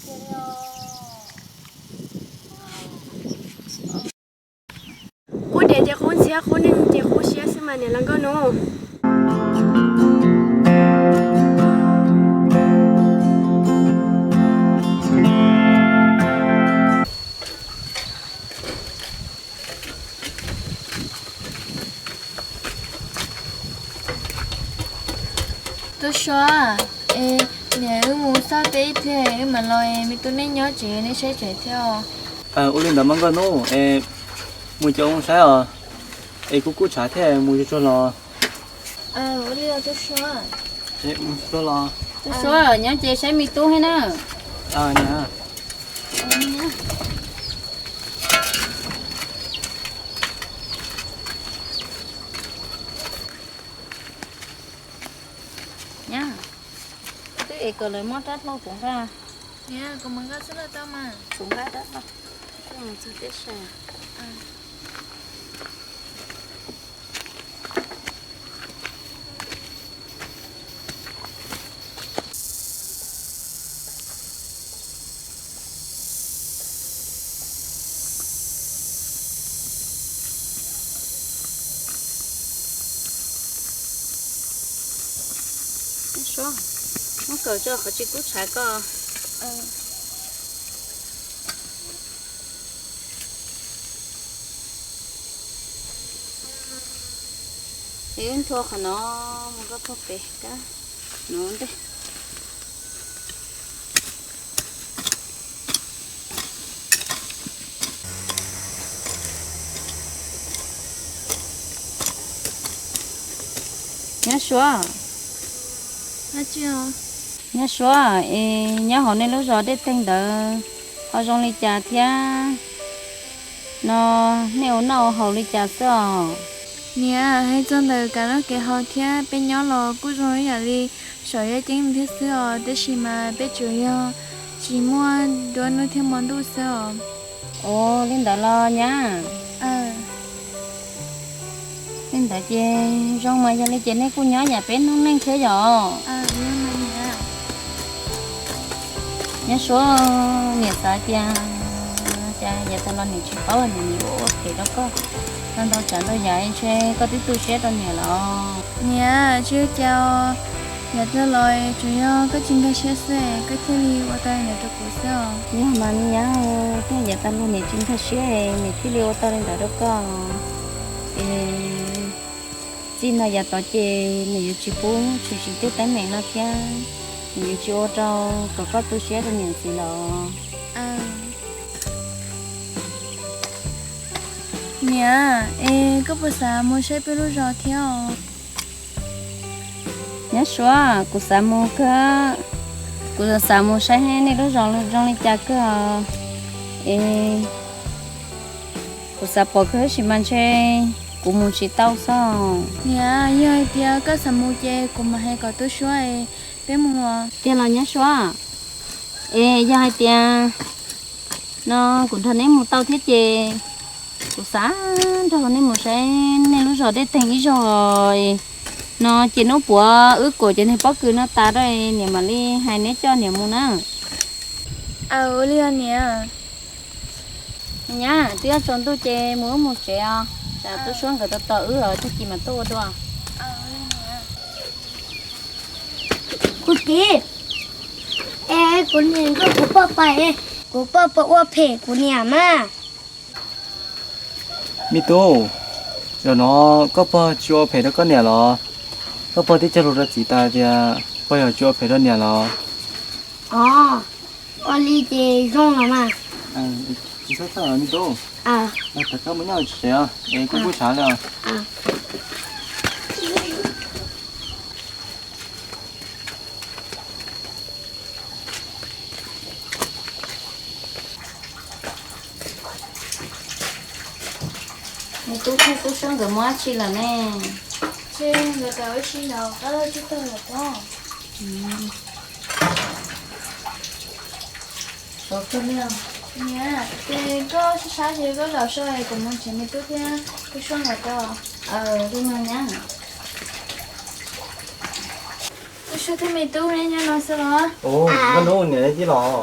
Qub dev ces qub ntxhiab, qub neeg ces qub siab xwb mas niam hluas nkauj nus. Tub Suab, es niam wb mus xauj teb ib pliag wb mam los, me tub neb nyob tsev neb saib tsev thiab os. Ua li ntawd mas nkauj nus, es mus cov ua saib os, es kuv kuj tshav thiab mus tsuag tsuag los. Ua li os Tub Suab. Tub Suab, nyob ces saib me tub thiab na. Twb es kom lawv muab rab hlau kuv nqa. Kuv mus nqa xwb los tau mas. Kuv nqa rab hlau, kuv mus txog teb sas. Suab, muab kaus tso qhov tsis kub tshav koj. Es wb nthua qhov no mus rau puag pem kab no ntej. Nyob Suab. Nyob Suab, es nyob hauv nej lub zos dej teeg ntawd ho zoo li cas thiab no, nej ua noj ua haus li cas xwb os? Niam, hais txog ntawm kev noj kev haus thiab peb nyob los kuj zoo ib yam li saum yaj ceeb thiab xwb os, tab sis mas peb tsuas yog tsis muaj nruab hnub thiab hmo ntuj xwb os. Ua li ntawd los nyab. Li ntawd ces zoo mas yog li ces nej kuj nyob yam peb noob neej thiab yom. Nyob Suab, niam xav tias cas yav tag los niam tsis paub niam ua ua phem rau koj ntau tsav ntau yam, ntshe koj twb tu siab rau niam los? Niam, tsis ua cas, yav tag los tsuas yog koj tsis nkag siab xwb koj thiaj li ua tau li ntawd rau kuv xwb os. Yog mas me nyab, twb yog yav tag los niam tsis nkag siab niam thiaj li ua tau li ntawd rau koj. Es txij no yav tod ces niam yuav tsis pub tshwm sim tej teeb meem no thiab, niam yuav tsis ua rau kom koj tu siab rau niam ntxiv los. Niam, es koj puas xav mus saib peb lub zos thiab os? Nyob Suab, kuv xav mus kawg, kuv xav mus saib nej lub zos zoo li cas kawg os. Es kuv xav pom kawg tab sis mas ntshe kuv mus tsis tau xwb. Niam, yog hais tias koj xav mus ces kuv mam hais kom Tub Suab es peb mus. Tiag los Nyob Suab? Es yog hais tias no kuv nrog neb mus tau thiab ces kuv xav nrog neb mus saib nej lub zos dej teeg ib zaug no ces hnub puav wb kuam cov niag pob kws no tas rau niam mam li hais neb coj niam mus na. Aw, ua li os niam. Nyab, twb yuav tsaus ntuj ces mus wb mus tsev os, tsam Tub Suab nkawd tos tos wb os, tag kis mam tuaj ua dua. Kuv txiv, es kuv niam nrog kuv pog pais, kuv pog puas ua phem kuv niam mas? Me tub, zaum no koj pog tsis ua phem rau koj niam los? Koj pog twb cog lus rau txiv tas tias pog yog tsis ua phem rau niam los? Os, ua li ces zoo los mas. Tsis txhob txhawj me tub, tag koj mus nyob tsev os, es kuv kuj tshav lawm os. Nws tub thiab tub suab nkawd mus dab tsi lawm ne? Ntshe nkawd tau ua si ntawm qab lawm tsis tau lawm pob. Niam, ces koj sab sab ces koj zaum so es kuv mus nrhiav me tub thiab tub suab nkawd tau. Li no nyab. Tub suab thiab me tub neb nyob no xwb los? Nkauj Hnub, niam tij los?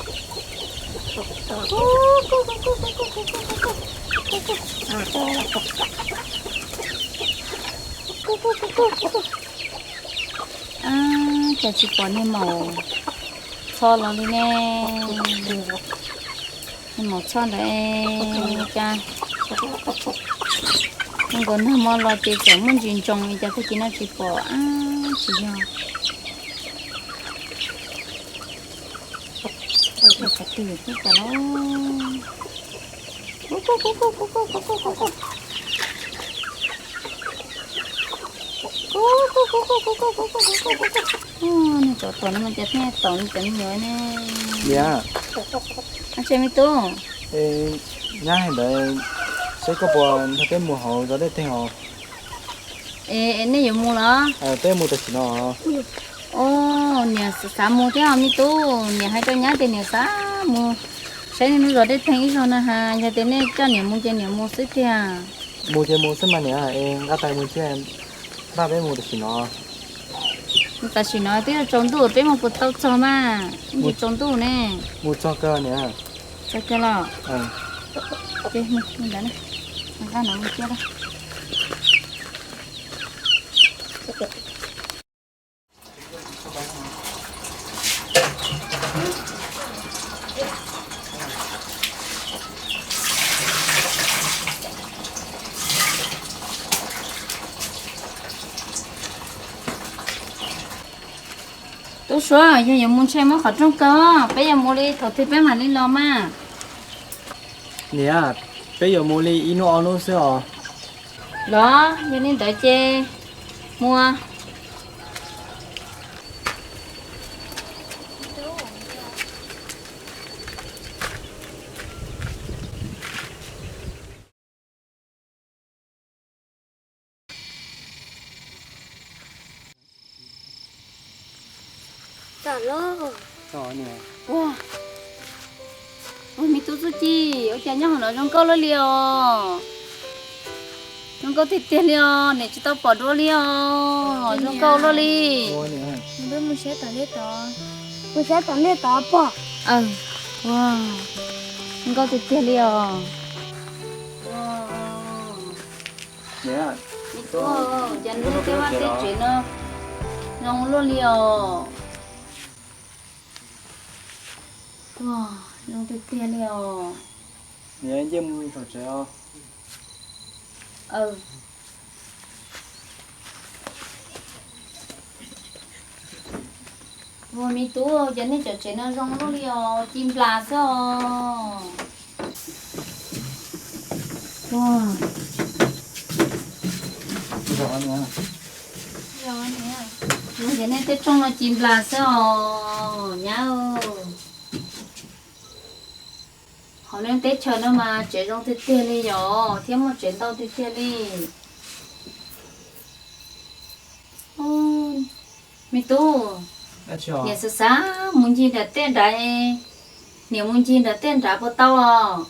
Ab, cas tsis pom niag maum txho los li ne? Niag maum txho ntawd cas zoo nkaus nag hmo los ces txawm muaj ntsis ntsoos li cas tag kis no tsis pom. Ab, tsis yog. Qhov twg xwb cas los. Nws tsov tom no mas cas thiaj tom li cov me nyuam ne. Niam, Ab, tsis me tub. Nyab hais ntawd, seb koj puas nrog peb mus hauv zos Dej Teeg os? Es nej yuav mus los? Peb mus tam sim no. Os, niam xav mus thiab os me tub, niam hais rau nyab tias niam xav mus saib niaj hnub zos Dej Teeg ib zaug na has, yog tias nej coj niam mus ces niam mus xwb tiag. Mus ces mus xwb mas niam, es nqa tais mus thiab, npaj peb mus tam sim no. Tam sim no twb yuav tsaus ntuj, peb mus puas tau txog mas, ib ntsis tsaus ntuj ne. Mus txog kawg niam. Txog kawg los? Ces mus ntawd na. Nqa no mus cia lawm. Tub Suav, yog yuav mus ntshe muab qhov rooj kaw, peb yuav mus li thaum twg peb mam li los mas. Niam, peb yuav mus li ib hnub ob hnub xwb os. Los yog li ntawd ces mus. Ua, ua, me tub Txuj Ci, ua cas nyob hauv no zoo nkauj luaj li os? Zoo nkauj tiag tiag li os, niam tsis tau pom dua li os, zoo nkauj luaj li. Mus saib tom ntej tod, mus saib tom ntej tod pog. Ua, zoo nkauj tiag tiag li os. Me tub, cas nej tej vaj tej tsev no zoo luaj li os? Ua, zoo tiag tiag li os. Niam, nce mus tsom tsev os. Ua, me tub, cas nej cov tsev no zoo luaj li os, ci nplas xwb os. Ua, ces nej tej rooj no ci nplas xwb os nyab. Hauv nej teb chaws no mas tsev zoo tiag tiag li yom, thiab muaj tsev ntau tiag tiag li. Me tub, niam xav xav mus ncig nram tej nrad, niam mus ncig nram tej nrad puas tau os?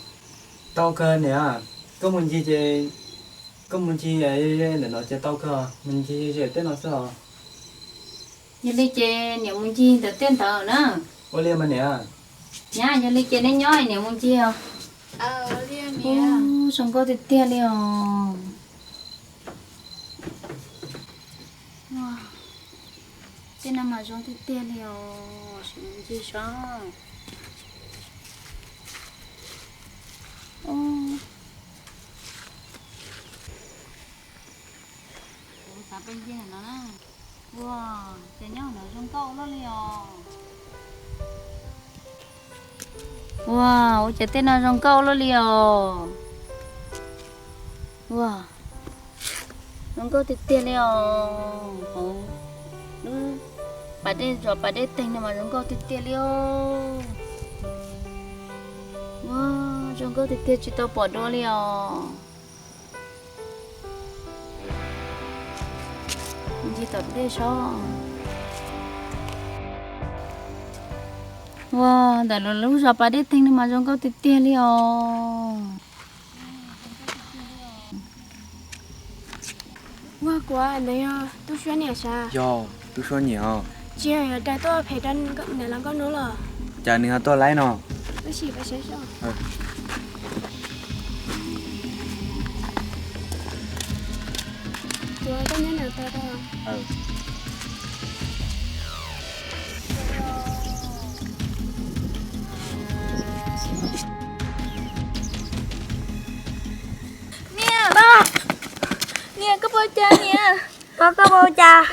Tau kawg niam, koj mus ncig ces, koj mus ncig ntawm no ces tau kawg, mus ncig ze tej no xwb os. Yog li ces niam mus ncig ntawm tej ntawd na. Ua li mas niam. Nyab, yog li ces neb nyob niam mus ncig os. Zoo nkauj tiag tiag li os. Tej no mas zoo tiag tiag li os, sim mus ncig saib. Ua, ces nyob no zoo nkauj luaj li os. Ua, ua cas tej no zoo nkauj luaj li os. Ua, zoo nkauj tiag tiag li os. Hauv lub pas dej, zos pas dej teeg no mas zoo nkauj tiag tiag li os. Ua, zoo nkauj tiag tiag tsis tau pom dua li os. Ncig tom dej saib. Ua, ntawm lub zos pas dej teeg no mas zoo nkauj tiag tiag li os. Ua, kuv ntawd yog Tub Suav niam sav? Yog, Tub Suav niam os. Tsis yog yuav rais tuaj phem rau niam laus nkauj hnub los? Cas nws ho tuaj laib no? Wb sim pab saib seb. Kuv koj nyob no tau. Niam, niam, koj puas ua cas niam? Koj, koj puas ua cas?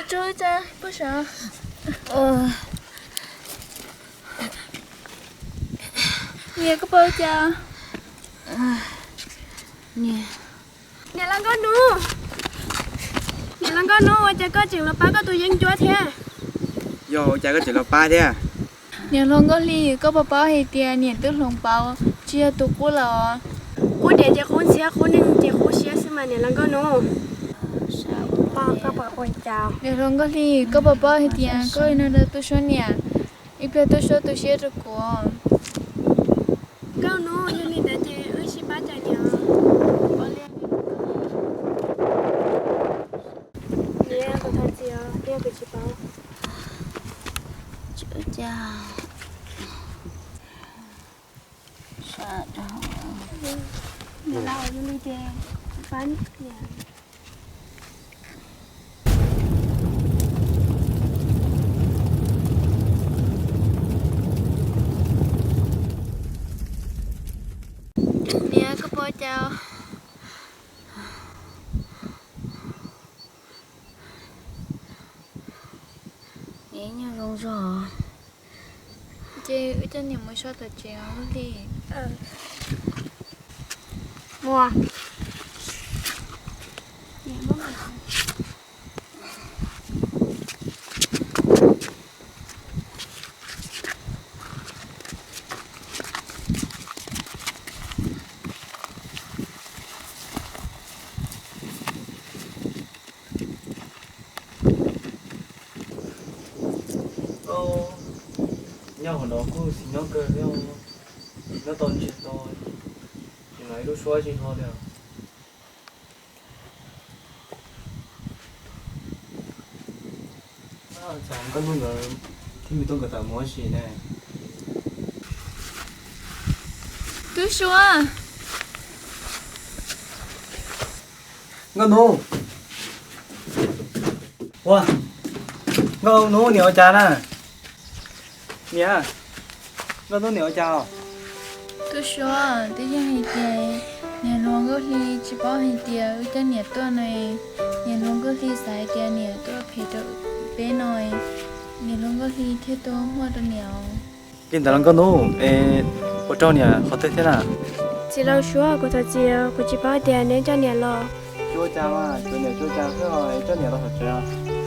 Niam, koj puas ua cas? Niam laus nkauj hnub, niam laus nkauj hnub, ua cas koj tseem los pab koj tus yeeb ncuab thiab? Yog ua cas koj tseem los pab thiab? Niam hluas Nkauj Hli, koj puas paub hais tias niam twb hloov pauv tsis yog tus qub lawm? Qub diav ces qub ntxhiab, qub neeg ces qub siab xwb mas niam laus nkauj hnub. Niam hluas Nkauj Hli, koj puas paub hais tias koj ua li no rau Tub Suav niam, ib pliag Tub Suav tu siab rau kuv. Nkauj hnub, yog li ntawd ces wb sib pab cawm niam. Niam, kuv thov txim os, twb yog kuv tsis paub. Niam laus, yog li ces Pab niam. Niam, koj puas ua cas? Niam nyob zoo zog. Ces wb coj niam mus so tom tsev os Hli. Mus. Nyob hauv no kuj xis nyob kawg thiab, nyob tau ntsiag to, tsis hnov ib lub suab tsis hlo li. Cas Nkauj Hnub nkawd thiaj li tuaj nkawd tawm mus ua si ne? Tub Suav. Nkauj Hnub. Ua, Nkauj Hnub niam ua cas na? Niam, Nkauj Hnub niam ua cas? Tub Suav, twb yog hais tias niam hluas Nkauj Hli tsis paub hais tias wb coj niam tuaj no, niam hluas Nkauj Hli xav hais tias niam tuaj phem rau peb no, niam hluas Nkauj Hli thiaj tuaj muab rau niam. Li ntawd los Nkauj Hnub, es puas raug niam qhov twg thiab na? Txiv laus Suav, kuv thov txim, kuv tsis paub tias neb coj niam los. Tsis ua cas mas, tsuas niam tsis ua cas xwb, es coj niam los tom tsev os.